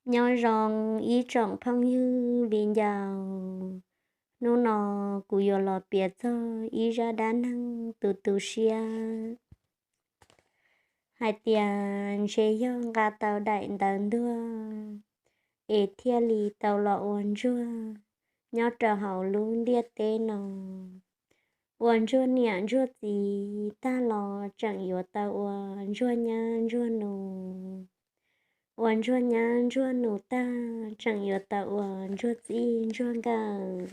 Nyob zoo ib tsoom phooj ywg viv ncaus, hnub no kuv yuav los piav txog ib zaj dab neeg tu tu siab hais tias ntshe yog nqa tau daim ntawv ntuag es thiaj li tau los ua ntsuag nyob rau hauv lub ntiaj teb no. Ua ntsuag niam ntsuag txiv tag los tseem yuav tau ua ntsuag nyab ntsuag nus, ua ntsuag nyab ntsuag nus tag tseem yuav tau ua ntsuag txij ntsuag nkawm.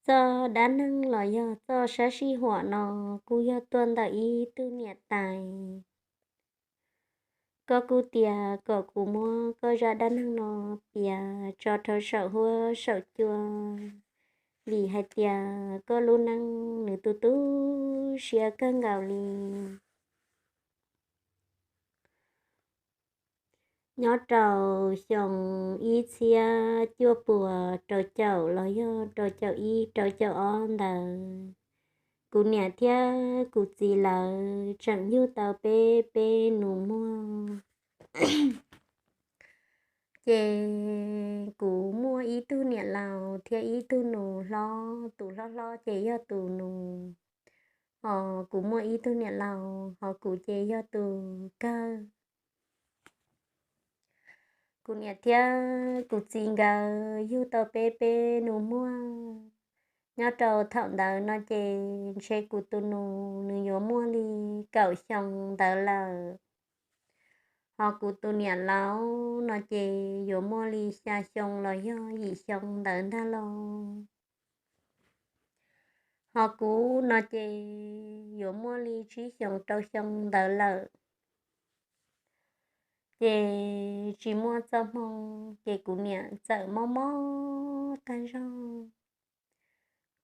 Txoj dab neeg los yog txoj sab sij huam no kuj yog tuaj ntawm ib tug niam tais. Koj kuj tias kom kuv muab koj zaj dab neeg no piav tso rau saum huab saum cua, vim hais tias koj lub neej nws tu tu siab kawg nkaus li. Nyob rau xyoo ib txhiab cuaj puas rau caum los yog rau caum ib rau caum ob ntawd, kuv niam thiab kuv txiv lawv tseem yug tau peb peb nus muag. Ces kuv muaj ib tug niam laus thiab ib tug nus hlob, tus hlob hlob ces yog tus nus, ho kuv muaj ib tug niam laus, ho kuv ces yog tus kawg. Kuv niam thiab kuv txiv nkawd yug tau peb peb nus muag. Nyob rau thaum ntawd no ces ntshe kuv tus nus nws yuav muaj li kaum xyoo ntawd lawm, ho kuv tus niam laus no ces yuav muaj li xya xyoo los yog yim xyoo ntawd ntag lauj. Ho kuv no ces yuav muaj li tsib xyoos rau xyoo ntawd lawm. Ces tsis muaj txoj hmoo ces kuv niam txawm mob mob tag zog.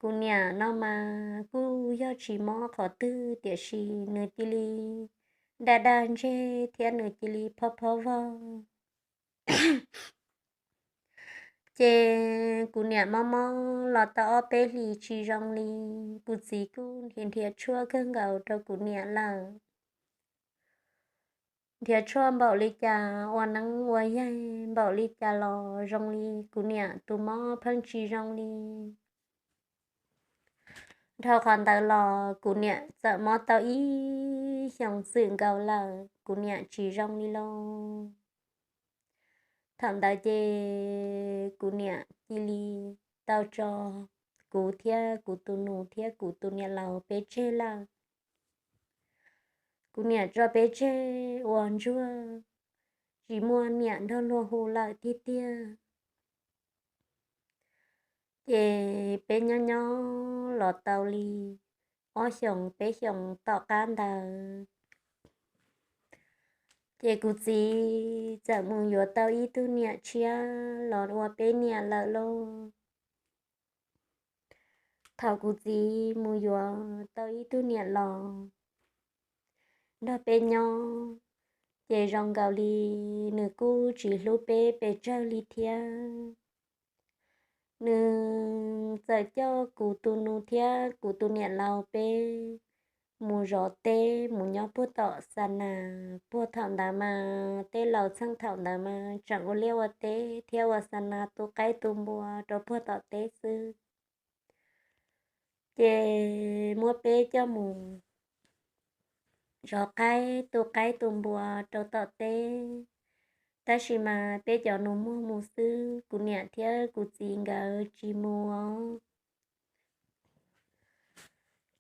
Kuv niam no mas kuj yog tsis mob qhov twg tiam sis nws cia li daj daj ntseg thiab nws cia li phob phob vog. Ces kuv niam mob mob los tau ob peb hlis tsis zoo li, kuv txiv kuj nrhiav nrhiav tshuaj kawg nkaus rau kuv niam lawm. Nrhiav tshuaj npaum li cas, ua neeb ua yaig npaum li cas los zoo li kuv niam tus mob pheej tsis zoo li. Dhau qhov ntawd los kuv niam txawm mob tau ib xyoos txwm nkaus lawm kuv niam tsis zoo li lauj. Thaum ntawd ces kuv niam cia li tau tso kuv thiab kuv tus nus thiab kuv tus niam laus peb tseg lawm. Kuv niam tso peb tseg ua ntsuag, tsis muaj niam nrog luag hu lawm tiag tiag. Ces peb nyob nyob los tau li ob xyoos peb xyoos tom qab ntawd, ces kuv txiv txawm mus yuav tau ib tug niam tshiab los ua peb niam lawm lauj. Thaum kuv txiv mus yuav tau ib tug niam los nrog peb nyob, ces zoo nkaus li nws kuj tsis hlub peb pes tsawg li thiab. Nws txawm coj kuv tus nus thiab kuv tus niam laus peb mus zov teb mus nyob puag tom xa nas. Puag thaum ntawd mas tej laus txheej thaum ntawd mas tseem ua liaj ua teb thiab ua xa nas tu qaib tu npua rau puag tom teb xwb. Ces muab peb coj mus zov qaib tu qaib tu npua rau tom teb, tab sis mas peb cov nus muag mus xwb, kuv niam thiab kuv txiv nkawd tsis mus.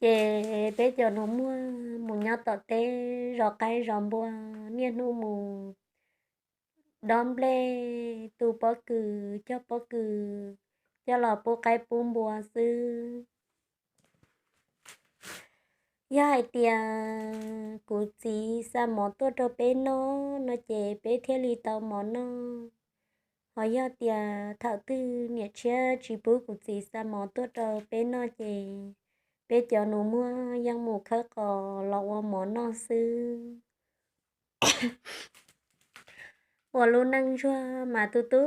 Ces peb cov nus muag mus nyob tom teb zov qaib zov npua, niaj hnub mus dob nplej, tu pob kws, cog pob kws, coj los pub qaib pub npua xwb. Yog hais tias kuv txiv xa mov tuaj rau peb noj no ces peb thiaj li tau mov noj. Ho yog tias thaum twg niam tshiab tsis pub kuv txiv xa mov tuaj rau peb noj ces peb cov nus muag yeej mus khawb qos los ua mov noj xwb. Ua lub neej ntsuag mas tu tu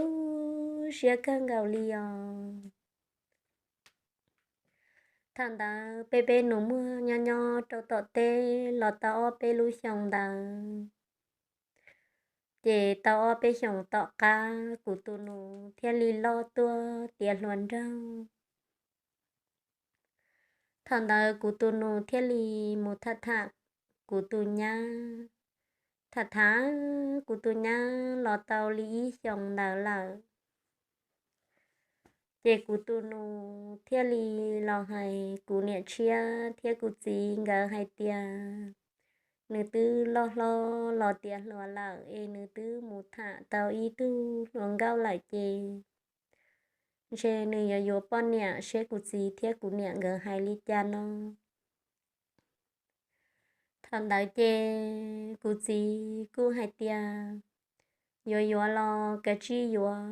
siab kawg nkaus li os. Thaum ntawd peb peb nus muag nyob nyob rau tom teb los tau ob peb lub xyoo ntawd, Ces tau ob peb xyoos tom qab kuv tus nus thiaj li loj tuaj tiav hluas nraug. Thaum ntawd kuv tus nus thiaj li mus tham tham kuv tus nyab. Tham tham kuv tus nyab los tau li ib xyoos ntawd lawm, ces kuv tus nus thiaj li los hais kuv niam tshiab thiab kuv txiv nkawd hais tias nws twb loj hlob los tiav hluas lawm es nws twb mus tham tau ib tug hluas nkauj lawm ces ntshe nws yuav yuav poj niam seb kuv txiv thiab kuv niam nkawd hais li cas no. Thaum ntawd ces kuv txiv kuj hais tias yuav yuav los kav tsij yuav,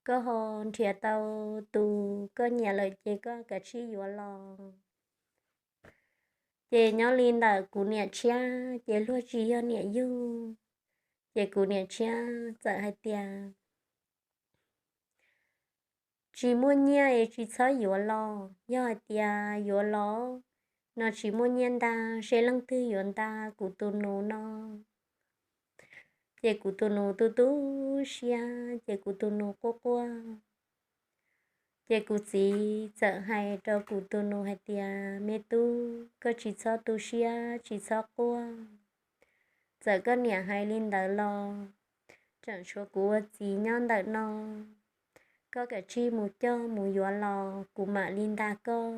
koj ho nrhiav tau tus koj nyiam lawm ces koj kav tsij yuav los. Ces nyob li ntawm kuv niam tshiab ces luag tsis yog niam yug, ces kuv niam tshiab txawm hais tias tsis muaj nyiaj es tsis txhob yuav los, yog hais tias yuav los no tsis muaj nyiaj nta, seb leej twg yuav nta kuv tus nus no. Ces kuv tus nus tu tu siab ces kuv tus nus quaj quaj. Ces kuv txiv txawm hais rau kuv tus nus hais tias me tub, koj tsis txhob tu siab tsis txhob quaj. Txawm koj niam hais li ntawd los tseem tshuav kuv ua txiv nyob ntawm no, koj kav tsij mus coj mus yuav los kuv mam li nta koj.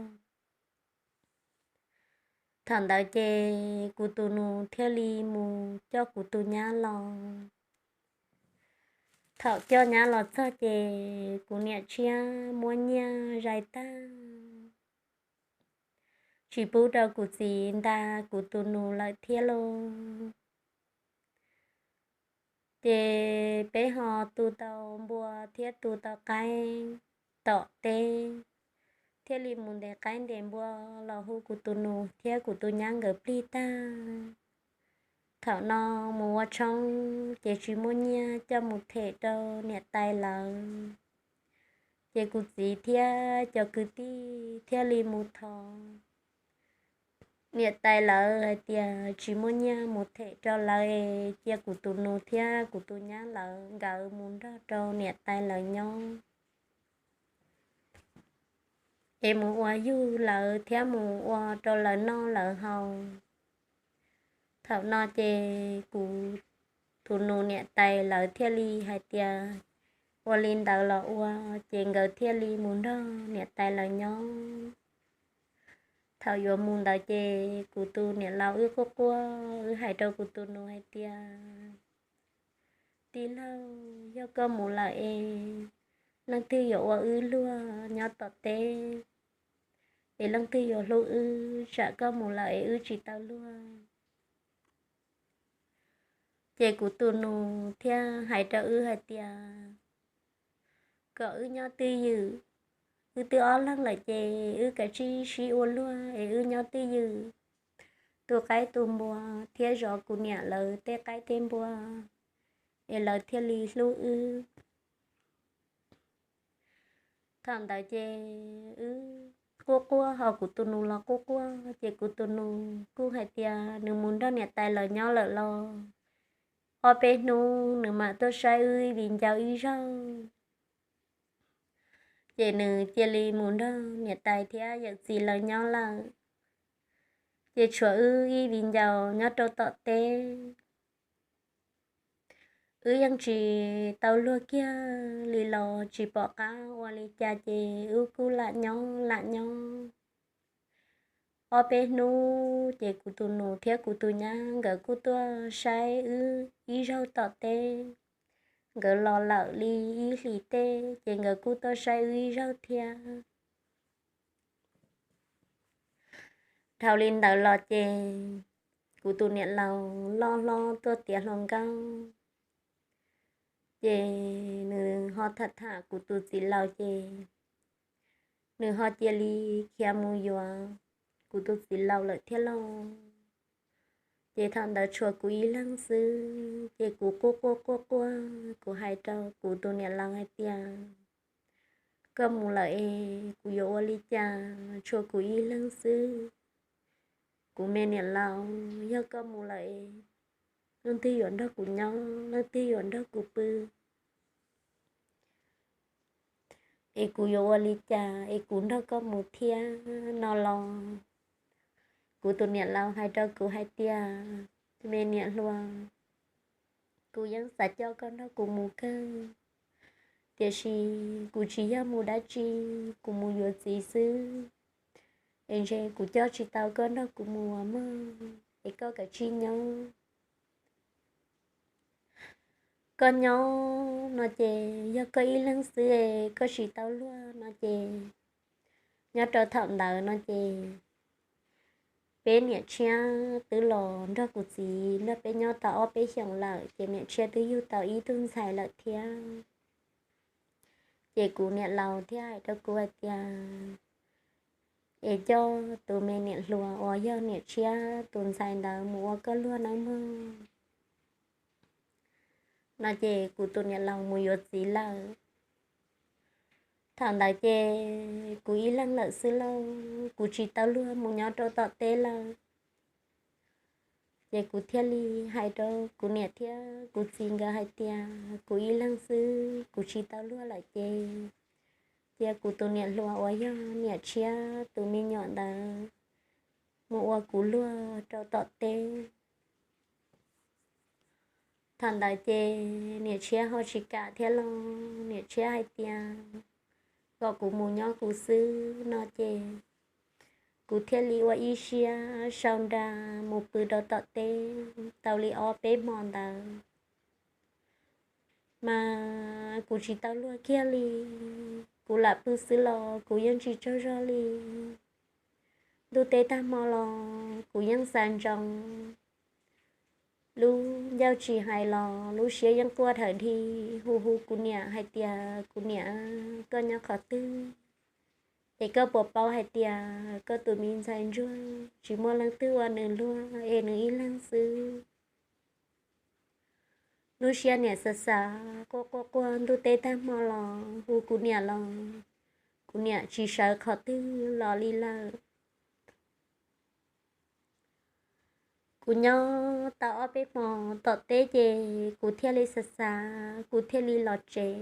Thaum ntawd ces kuv tus nus thiaj li mus coj kuv tus nyab los. Thaum coj nyab los txog ces kuv niam tshiab muab nyiaj zais tag, tsis pub rau kuv txiv nta kuv tus nus lawm thiab lauj. Ces peb ho tu tau npua thiab tu tau qaib tom teb, thiaj li mus ntes qaib ntes npua los hu kuv tus nus thiab kuv tus nyab nkawd plig tag. Thaum no mus ua tshoob ces tsis muaj nyiaj coj mus them rau niam tais lawv, ces kuv txiv thiab cov kwv tij thiaj li mus thov niam tais lawv hais tias tsis muaj nyiaj mus them rau lawv es cia kuv tus nus thiab kuv tus nyab lawv nkawd mus nrog rau niam tais lawv nyob es mus ua yug lawv thiab mus ua rau lawv noj lawv haus. Thaum no ces kuv tus nus niam tais lawv thiaj li hais tias ua li ntawd los ua, ces nkawd thiaj li mus nrog niam tais lawv nyob. Thaum yuav mus ntawd ces kuv tus niam laus wb quaj quaj, wb hais rau kuv tus nus hais tias tij laug, yog koj mus lawm es leej twg yuav ua wb luag nyob tom teb, es leej twg yuav hlub wb, tsam koj mus lawm es wb tsis tau luag. Ces kuv tus nus thiaj hais rau wb hais tias kom wb nyob twj ywm, wb twb ob leeg lawm ces wb kav tsij sib ua luag es wb nyob twj ywm, tu qaib tu npua thiab zov kuv niam lawv tej qaib tej npua es lawv thiaj li hlub wb. Thaum ntawd ces wb quaj quaj ho kuv tus nus los quaj quaj, ces kuv tus nus kuj hais tias nws mus nrog niam tais lawv nyob lawm los ob peb hnub nws mam tuaj saib wb ib viv ncaus ib zaug. Ces nws cia li mus nrog niam tais thiab yawm txiv lawv nyob lawm, ces tshuav wb ib viv ncaus nyob rau tom teb. Wb yeej tsis tau luag kiag li los tsis pom qab ua li cas ces wb kuj lam nyob lam nyob. Ob peb hnub ces kuv tus nus thiab kuv tus nyab nkawd kuj tuaj saib wb ib zaug tom teb. Nkawd los lawm li ib hlis tej ces nkawd kuj tuaj saib wb ib zaug thiab. Dhau li ntawd los ces kuv tus niam laus loj hlob tuaj tiav hluas nkauj, ces nws ho tham tham kuv tus txiv laus ces nws ho cia li khiav mus yuav kuv tus txiv laus lawm thiab lauj. Ces thaum ntawd tshuav kuv ib leeg xwb ces kuv quaj quaj quaj quaj, kuv hais rau kuv tus niam laus hais tias koj mus lawm es kuv yuav ua li cas, tshuav kuv ib leeg xwb. Kuv me niam laus, yog koj mus lawm es leej twg yuav nrog kuv nyob, leej twg yuav nrog kuv pw, es kuv yuav ua li cas es kuv nrog koj mus thiab no los? Kuv tus niam laus hais rau kuv hais tias, me niam hluas, kuv yeej xav coj koj nrog kuv mus kawg, tiam sis kuv tsis yog mus dab tsi, kuv mus yuav txiv xwb, es ntshe kuv coj tsis tau koj nrog kuv mus mog, es koj kav tsij nyob. Koj nyob no ces yog koj ib leeg xwb es koj tsis tau luag no ces, nyob rau thaum ntawd no ces peb niam tshiab twb los nrog kuv txiv nrog peb nyob tau ob peb xyoos lawm ces niam tshiab twb yug tau ib tug ntxhais lawm thiab. Ces kuv niam laus thiaj hais rau kuv hais tias, es coj tus me niam hluas uas yog niam tshiab tus ntxhais ntawd mus ua koj luag nawb mog. No ces kuv tus niam laus mus yuav txiv lawm. Thaum ntawd ces kuv ib leeg lawm xwb lauj, kuv tsis tau luag mus nyob rau tom teb lawm. Ces kuv thiaj li hais rau kuv niam thiab kuv txiv nkawd hais tias kuv ib leeg xwb, kuv tsis tau luag lawm ces cia kuv tus niam hluas uas yog niam tshiab tus me nyuam ntawd mus ua kuv luag rau tom teb. Thaum ntawd ces niam tshiab ho tsis kam thiab los, niam tshiab hais tias kom kuv mus nyob kuv xwb no ces kuv thiaj li ua ib siab sau nra mus pw rau tom teb tau li ob peb hmo ntawd. Mas kuv tsis tau luag kiag li, kuv lam pw xwb los kuv yeej tsis tsaug zog li. Ntuj teb tag hmo los kuv yeej xav ntsoov lub ncauj tsis hais los lub siab yeej quaj dhawm dhi, hu hu kuv niam hais tias, kuv niam, koj nyob qhov twg? Es koj puas paub hais tias koj tus me ntxhais ntsuag tsis muaj leej twg ua nws luag es nws ib leeg xwb? Lub siab niam xav xav quaj quaj quaj ntuj teb tag hmo los hu kuv niam los kuv niam tsis sawv qhov twg los li lawm. Kuv nyob tau ob peb hmo tom teb ces kuv thiaj li xav xav, kuv thiaj li los tsev.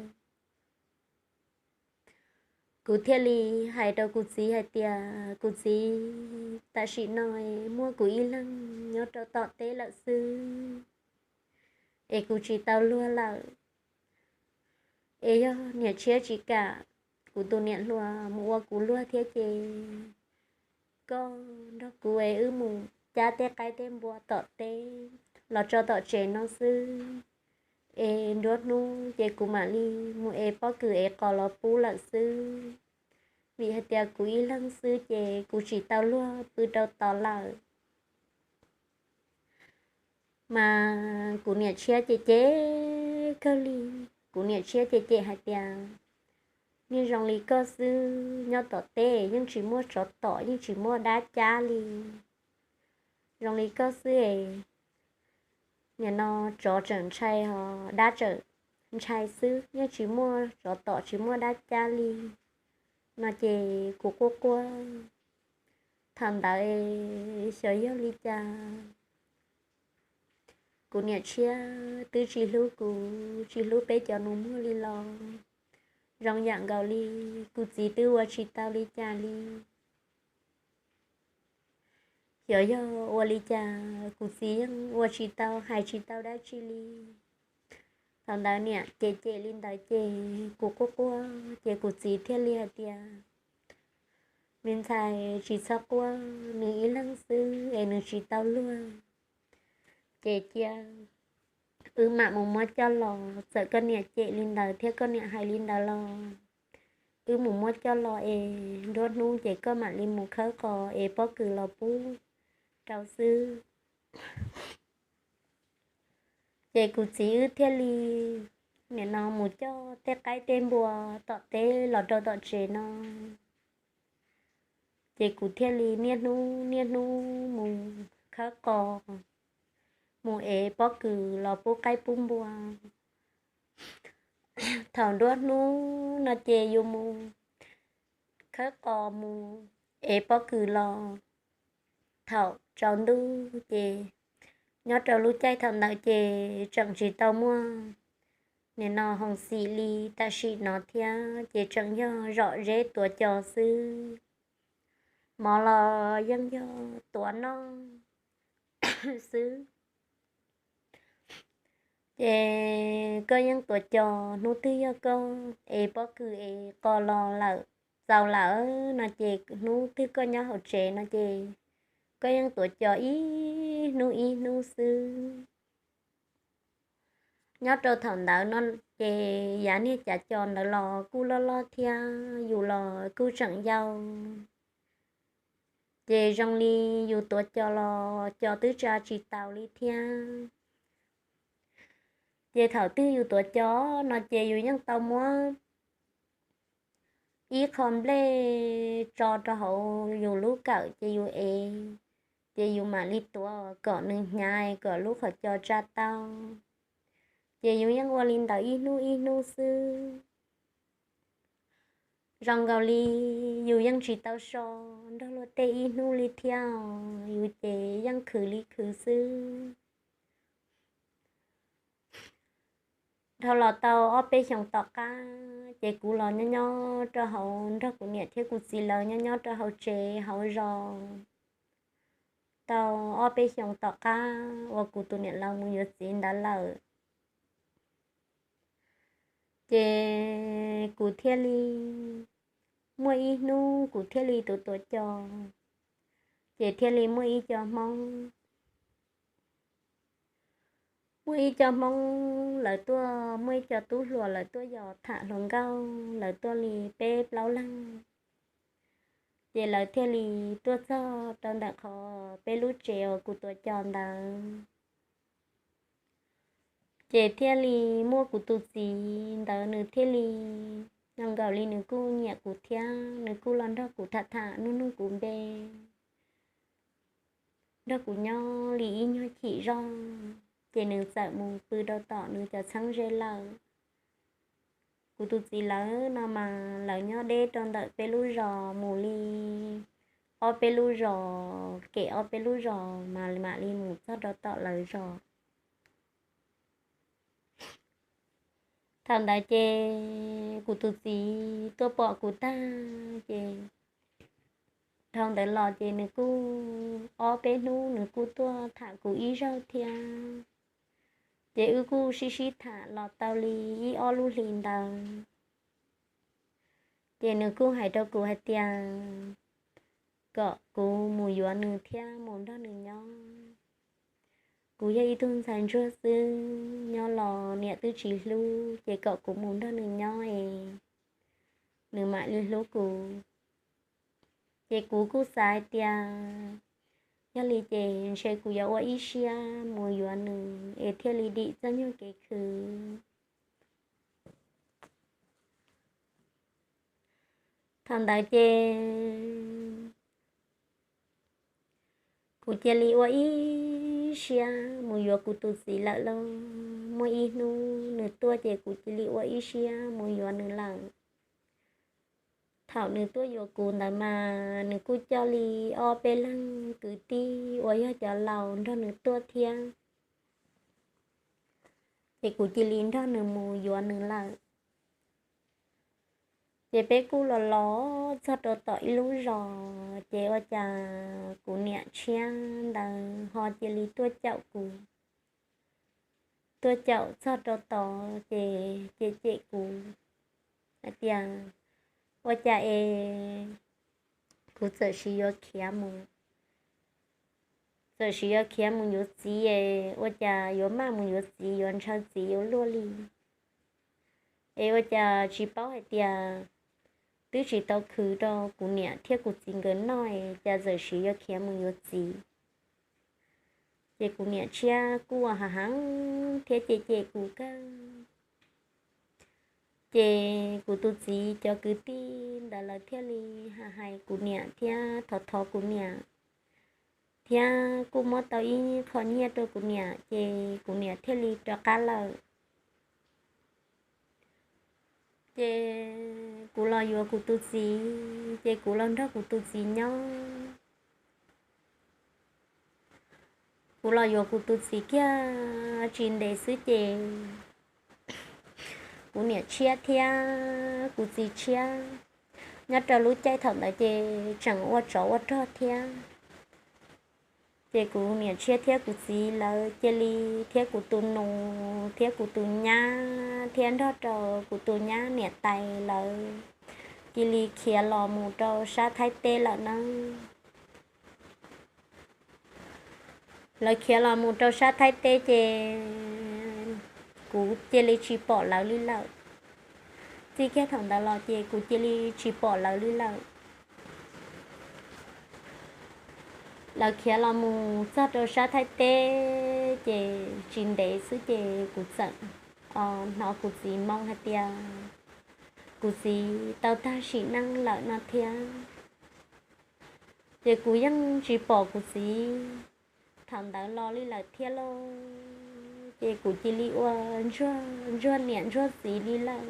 Kuv thiaj li hais rau kuv txiv hais tias, kuv txiv, tam sim no muaj kuv ib leeg nyob rau tom teb lawm xwb, es kuv tsis tau luag lawm. Es yog niam tshiab tsis kam kuv tus niam hluas mus ua kuv luag thiab ces koj nrog kuv es wb mus cab tej qaib tej npua tom teb los tso tom tsev no xwb, es nruab hnub ces kuv mam li mus ev pob kws ev qos los pub lawm xwb. Vim hais tias kuv ib leeg xwb ces kuv tsis tau luag pw rau tod lawm. Mas kuv niam tshiab cem cem kawg li, kuv niam tshiab cem cem hais tias, niag zoo li koj xwb nyob tom teb yeej tsis muaj tsov tom yeej tsis muaj dab cab li. Zoo li koj xwb es, nim no tsov tseem ntshai ho dab tseem ntshai xwb, yeej tsis muaj tsov tom tsis muaj dab cab li. No ces kuv quaj quaj. Thaum ntawd xyov yog li cas, kuv niam tshiab twb tsis hlub kuv tsis hlub peb cov nus muag li los, zoo yam nkaus li kuv txiv twb ua tsis tau li cas li. Xyov yog ua li cas kuv txiv yeej ua tsis tau hais tsis tau dab tsi li. Thaum ntawd niam cem cem li ntawd ces kuv quaj quaj ces kuv txiv thiaj li hais tias, me ntxhais, tsis txhob quaj, nws ib leeg xwb es nws tsis tau luag, ces cia wb mam mus muab coj los. Txawm koj niam cem li ntawd thiab koj niam hais li ntawd los, wb mus muab coj los es nruab hnub ces koj mam li mus khawb qos es pob kws los pub rau xwb. Ces kuv txiv wb thiaj li nim no mus coj tej qaib tej npua tom teb los rau tom tsev no. Ces kuv thiaj li niaj hnub niaj hnub mus khawb qos, mus ev pob kws los pub qaib pub npua. Thaum nruab hnub no ces yus mus khawb qos mus ev pob kws los, thaum tsaus ntuj ces Nyob rau lub caij thaum ntawd ces tseem tsis tau muaj nim no hoo xim li tam sim no thiab, ces tseem yog zom zeb tuav cos xwb. Mov los yeej yog tuav noj xwb. Ces koj yeej tuav cos, hnub twg yog koj es pob kws es qos los lawm, txaus lawm no ces hnub twg koj nyob hauv tsev no ces koj yeej tuav cos ib hnub ib hnub xwb. Nyob rau thaum ntawd no ces yav niag cav cos ntawd los kuj loj loj thiab, yus los kuj tseem yau. Ces zoo li yus tuav cos los cos twb tsa tsis taus li thiab. Ces thaum twg yus tuav cos no ces yus yeej tau muab ib qho nplej tso rau hauv yus lub kawm ces yus ev, ces yus mam li tuav kom nws hnyav kom lub qhov cos tsa tau. Ces yus yeej ua li ntawd ib hnub ib hnub xwb. Zoo nkaus li yus yeej tsis tau so nrog luag tej ib hnub li thiab, yus ces yeej khwv li khwv xwb. Dhau los tau ob peb xyoos tom qab ces kuv los nyob nyob rau hauv nrog kuv niam thiab kuv txiv lawv nyob nyob rau hauv tsev hauv zos tau ob peb xyoos tom qab uas kuv tus niam laus mus yuav txiv ntawd lawm. Ces kuv thiaj li muaj ib hnub kuv thiaj li tuav tuav cos, ces thiaj li muaj ib co Hmoob, muaj ib co Hmoob lawv tuaj, muaj ib co tub hluas lawv tuaj yos tham hluas nkauj, lawv tuaj li peb plaub leeg. Ces lawv thiaj li tuaj txog rau ntawm qhov peb lub tsev uas kuv tuav cos ntawd. Ces thiaj li muaj kuv tus txiv ntawd nws thiaj li, nkaus li nws kuj nyiam kuv thiab nws kuj los nrog kuv tham tham nug nug kuv npe, nrog kuv nyob li ib nyuag chim zog, ces nws txawm mus pw rau tom nws cov txheeb ze lawm. Kuv tus txiv lawv no mas lawv nyob deb rau ntawm peb lub zos mus li ob peb lub zos, kem ob peb lub zos mas mam li mus txog rau tom lawv zos. Thaum ntawd ces kuv tus txiv tuaj pom kuv tag ces dhau ntawd los ces nws kuj ob peb hnub nws kuj tuaj tham kuv ib zaug thiab. Ces wb kuj sib sib tham los tau li ib ob lub hlis ntawd. Ces nws kuj hais rau kuv hais tias kom kuv mus yuav nws thiab mus nrog nws nyob. Kuv yog ib tug ntxhais ntsuag xwb, nyob los niam twb tsis hlub, ces kom kuv mus nrog nws nyob es nws mam li hlub kuv. Ces kuv kuj xav hais tias yog li ces ntshe kuv yuav ua ib siab mus yuav nws es thiaj li dim txoj nyuag kev khwv. Thaum ntawd ces kuv cia li ua ib siab mus yuav kuv tus txiv lawm lauj. Muaj ib hnub nws tuaj ces kuv cia li ua ib siab mus yuav nws lawm. Thaum nws tuaj yuav kuv ntawd mas nws kuj coj li ob peb leeg kwv tij uas yog cov laus nrog nws tuaj thiab. Ces kuv cia li nrog nws mus yuav nws lawm. Ces peb kuj los los txog rau tom ib lub zos, ces ua cas kuv niam tshiab ntawd ho cia li tuaj caum kuv. Tuaj caum txog rau tod ces cem cem kuv hais tias ua cas es kuv txawm siv yuav khiav mus, txawm siv yuav khiav mus yuav txiv es ua cas yuav maj mus yuav txiv yuav ntshaw txiv yuav luaj li. Es ua cas tsis paub hais tias twb tsis tau khwv rau kuv niam thiab kuv txiv nkawd noj es cas txawm siv yuav khiav mus yuav txiv. Ces kuv niam tshiab kuj ua hav heev thiab cem cem kuv kawg. Ces kuv tus txiv cov kwv tij ntawd lawv thiaj li hais kuv niam thiab thov thov kuv niam, thiab kuj muab tau ib qho nyiaj rau kuv niam, ces kuv niam thiaj li rov qab lawm. Ces kuv los yuav kuv tus txiv, ces kuv los nrog kuv tus txiv nyob. kuv los yuav kuv tus txiv kiag tsis ntev xwb ces kuv niam tshiab thiab kuv txiv tshiab. Nyob rau lub caij thaum ntawd ces tseem ua tsov ua rog thiab. Ces kuv niam tshiab thiab kuv txiv lawv cia li, thiab kuv tus nus thiab kuv tus nyab thiab nrog rau kuv tus nyab niam tais lawv cia li khiav los mus rau sab Thaib teb lawm nawb. Lawv khiav los mus rau sab Thaib teb ces kuv cia li tsis pom lawv li lawm. Txij kiag thaum ntawd los ces kuv cia li tsis pom lawv li lawm. Lawv khiav los mus txog rau sab Thaib teb ces tsis ntev xwb ces kuv txawm hnov kuv txiv moo hais tias kuv txiv tau tag sim neej lawm no thiab. Ces kuv yeej tsis pom kuv txiv thaum ntawd los li lawm thiab lauj. Ces kuv cia li ua ntsuag niam ntsuag txiv li lawm.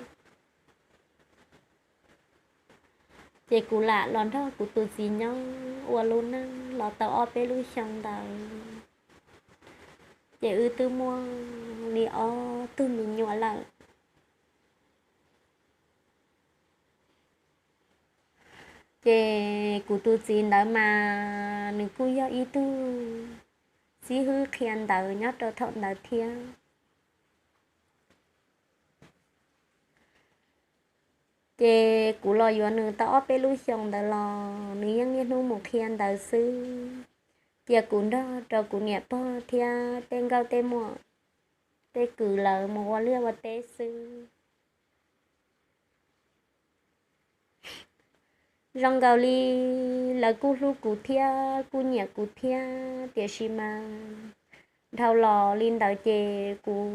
Ces kuv lam los nrog kuv tus txiv nyob ua lub neej los tau ob peb lub xyoo ntawd, ces wb twb muaj li ob tug me nyuam lawm. Ces kuv tus txiv ntawd mas nws kuj yog ib tug xib hwb qhia ntawv nyob rau thaum ntawd thiab. Ces kuv los yuav nws tau ob peb lub xyoos ntawd los nws yeej niaj hnub mus qhia ntawv xwb, cia kuv nrog rau kuv niam pog thiab tej nkauj tej muam, tej kwv lawv mus ua liaj ua teb xwb. Zoo nkaus li lawv kuj hlub kuv thiab kuj nyiam kuv thiab, tiam sis mas dhau los li ntawd ces kuv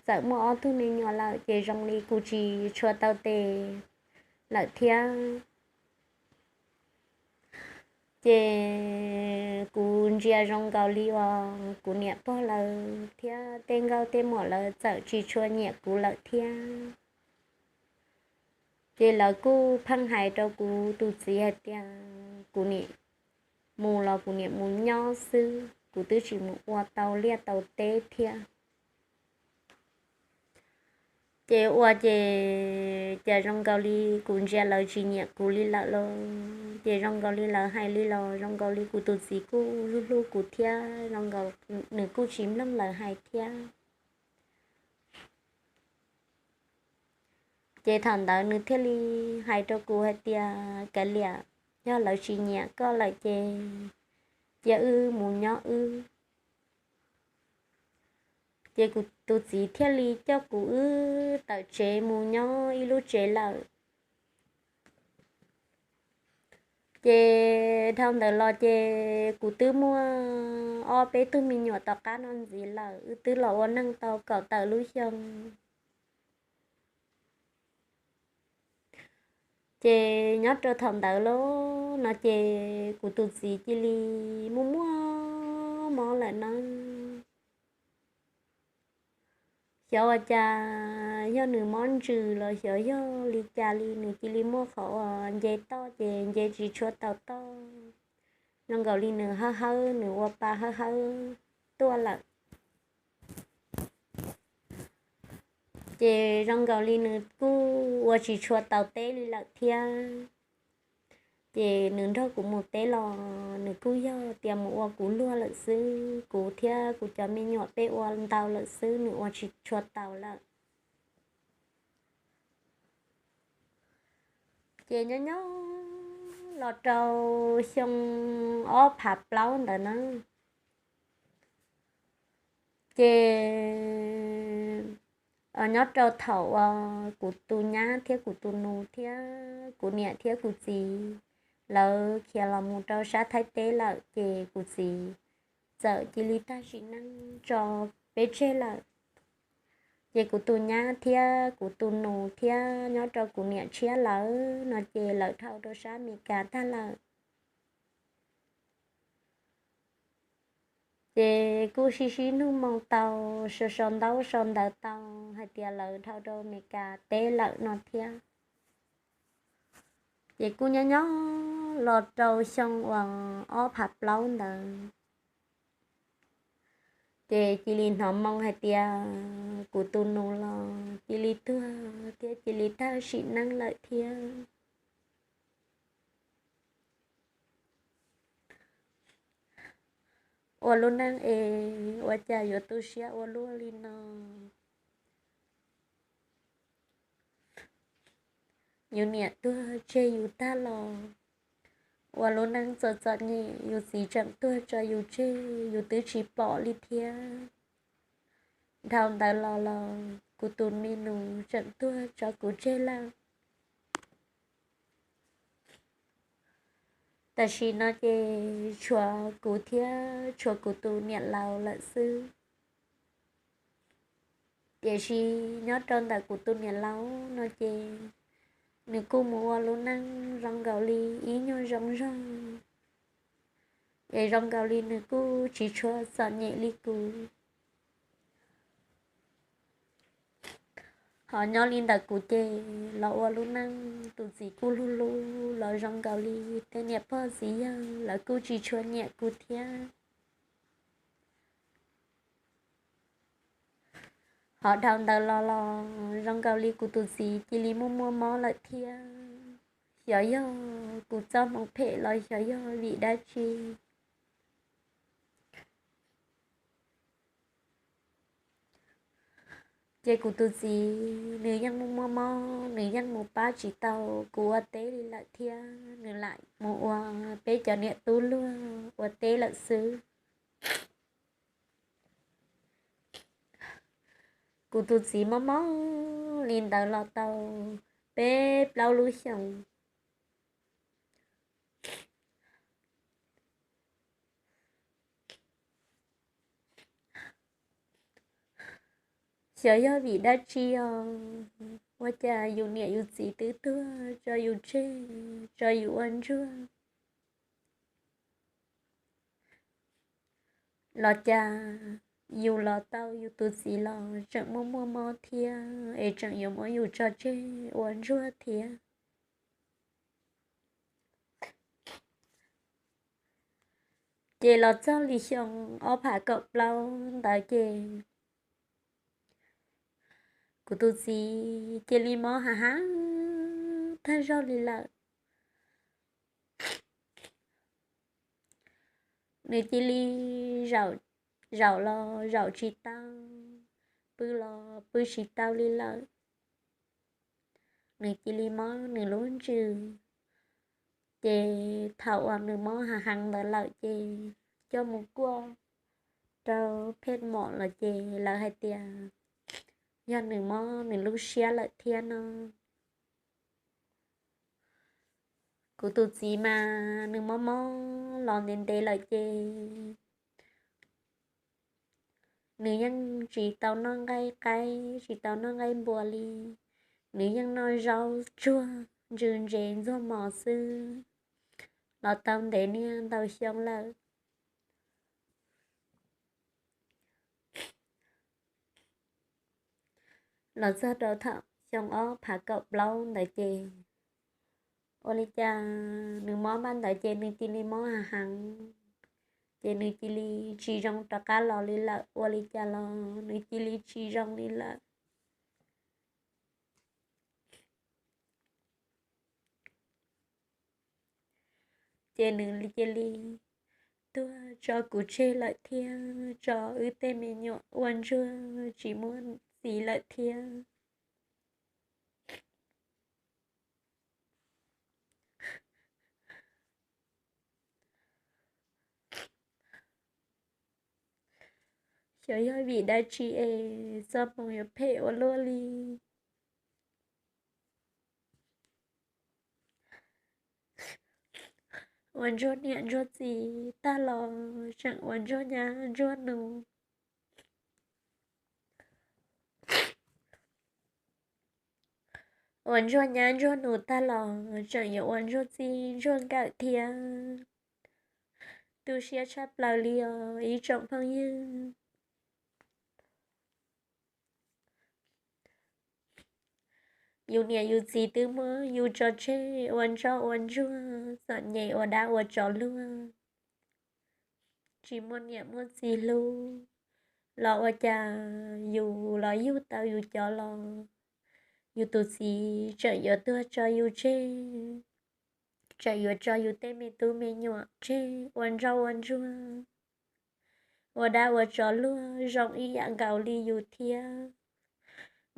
txawm muaj ob tug me nyuam lawm ces zoo li kuv tsis tshua tau tes lawm thiab. Ces kuv ntsia zoo nkaus li uas kuv niam pog lawv thiab tej nkauj tej muam lawv txawm tsis tshua nyiam kuv lawm thiab. Ces lawv kuj pheej hais rau kuv tus txiv hais tias kuv niam mus los kuv niam mus nyob xwb, kuv twb tsis mus ua tau liaj tau teb thiab. Ces ua ces cas zoo nkaus li kuv ntsia lawv tsis nyiam kuv li lawm lauj. Ces zoo nkaus li lawv hais li los zoo nkaus li kuv tus txiv kuj hlub hlub kuv thiab, zoo nkaus nws kuj tsis mloog lawv hais thiab. Ces thaum ntawd nws thiaj li hais rau kuv hais tias, Kav liam, yog lawv tsis nyiam koj lawm ces cia wb mus nyob wb. Ces kuv tus txiv thiaj li coj kuv wb tawm tsev mus nyob ib lub tsev lawm. Ces dhau ntawd los ces kuv twb muaj ob peb tug me nyuam tom qab no ntxiv lawm, wb twb los ua neej tau kaum tawm lub xyoo. Ces nyob rau thaum ntawd los no ces kuv tus txiv cia li muaj muaj mob lawm na. Xyov ua cas yog nws mob ntsws los xyov yog li cas li nws cia li muaj qhov uas nce toj ces nce tsis tshua tau toj. Zoo nkaus li nws hawb hawb, nws ua pa hawb hawb tuaj lawm. Ces zoo nkaus li nws kuj ua tsis tshua tau teb li lawm thiab. Ces nws nrog kuv mus teb los nws kuj yog tias mus ua kuv luag lawm xwb, kuv thiab kuv cov me nyuam peb ua ntau lawm xwb, nws ua tsis tshua tau lawm. Ces nyob nyob los rau xyoo ob phav plaub ntawd na, ces nyob rau thaum uas kuv tus nyab thiab kuv tus nus thiab kuv niam thiab kuv txiv lawv khiav los mus rau sab Thaib teb lawm ces kuv txiv txawm cia li tag sim neej tso peb tseg lawm. Ces kuv tus nyab thiab kuv tus nus thiab nyob rau kuv niam tshiab lawv no ces lawv dhau rau sab Amelikas tag lawm. Ces kuj sib sib nug moo tau, sau sau ntaub sau ntawv tau hais tias lawv dhau rau Amelikas teb lawm no thiab. Ces kuj nyob nyob los rau xyoo uas ob phav plaub ntawd, Ces cia li hnov moo hais tias kuv tus nus los cia li tuag thiab cia li tag sim neej lawm thiab. Ua lub neej es ua cas yuav tu siab ua luaj li no. Yus niam tuag tseg yus tag los ua lub neej txom txom nyem, yus txiv tseem tuag tso yus tseg, yus twb tsis pom li thiab. Dhau ntawd los los kuv tus me nus tseem tuag tso kuv tseg lawm. Tam sim no ces tshuav kuv thiab tshuav kuv tus niam laus lawm xwb. Tiam sis nyob rau ntawm kuv tus niam laus no ces nws kuj mus ua lub neej zoo nkaus li ib nyuag zoo zog, es zoo nkaus li nws kuj tsis tshua txom nyem li kuv. Ho nyob li ntawm kuv ces los ua lub neej tus txiv kuj hlub hlub los zoo nkaus li tej niam pog txiv yawg lawv kuj tsis tshua nyiam kuv thiab. Ho dhau ntawd los los zoo nkaus li kuv tus txiv cia li muaj muaj mob lawm thiab. Xyov yog kuv txoj hmoo phem los xyov yog vim dab tsi. Ces kuv tus txiv nws yeej muaj muaj mob, nws yeej mus pab tsis tau kuv ua teb li lawm thiab, nws lam mus ua peb cov niam tub luag ua teb lawm xwb. Kuv tus txiv mob mob li ntawd los tau peb plaub lub xyoos. Xyov yog vim dab tsi os, ua cas yus niam yus txiv twb tuag tso yus tseg, tso yus ua ntsuag, los cas yus los tau yus tus txiv los tseem muaj muaj mob thiab es tseem yuav muab yus tso tseg ua ntsuag thiab. Ces los txog li xyoo ob phav kaum plaub ntawd ces kuv tus txiv cia li mob hav hav tag zog li lawm. Nws cia li zaum los zaum tsis tau, pw los pw tsis tau li lawm. Nws cia li mob nws lub ntsws. Ces thaum uas nws mob hav heev ntawd lawm ces coj mus kuaj rau phej mom los ces lawv hais tias yog nws mob nws lub siab lawm thiab no. Kuv tus txiv mas nws mob mob los ntev ntev lawm ces nws yeej tsis tau noj nqaij qaib tsis tau noj nqaij npua li. Nws yeej noj zaub tsuag ntsws ntsev ntxuag mos xwb los tau ntev niaj ntau xyoo lawm. Los txog rau thaum xyoo ob phav kaum plaub ntawd ces ua li cas nws mob npaj ntawd ces nws cia li mob hav heev, ces nws cia li tsis zoo rov qab los li lawm. Ua li cas los nws cia li tsis zoo li lawm. Ces nws cia li tuag tso kuv tseg lawm thiab tso wb tej me nyuam ua ntsuag tsis muaj txiv lawm thiab. Xyov yog vim dab tsi es txoj hmoo yuav phem ua luaj li. Ua ntsuag niam ntsuag txiv tag los tseem ua ntsuag nyab ntsuag nus. Ua ntsuag nyab ntsuag nus tag los tseem yuav ua ntsuag txij ntsuag nkawm thiab. Tu siab tshaj plaws li os ib tsoom phooj ywg. Yus niam yus txiv twb muab yus tso tseg ua ntsoj ua ntsuag txom nyem ua dab ua tsov luag, tsis muaj niam muaj txiv hlub, los ua cas yus los yug tau yus cov los, yus tus txiv tseem yuav tuag tso yus tseg, tseem yuav tso yus tej me tub me nyuam tseg ua ntsoj ua ntsuag, ua dab ua tsov luag zoo ib yam nkaus li yus thiab.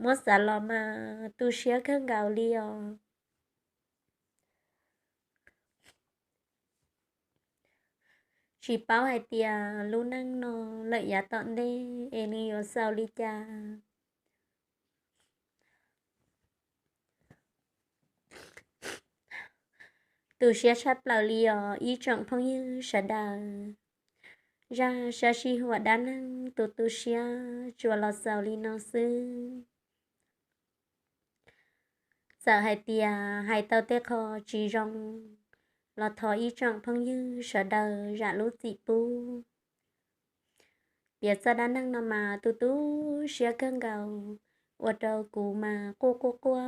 Muab xav los mas tu siab kawg nkaus li os. Tsis paub hais tias lub neej no lawm yav tom ntej es nws yuav xaus li cas. Tu siab tshaj plaws li os ib tsoom phooj ywg sawv daws. Zaj sab sij huam dab neeg tus tu siab tsuas los xaus li no xwb. Txawm hais tias hais tau tej qho tsis zoo los thov ib tsoom phooj ywg sawv daws zam lub txim pub. Piav txoj dab neeg no mas tu tu siab kawg nkaus, ua rau kuv mas quaj quaj quaj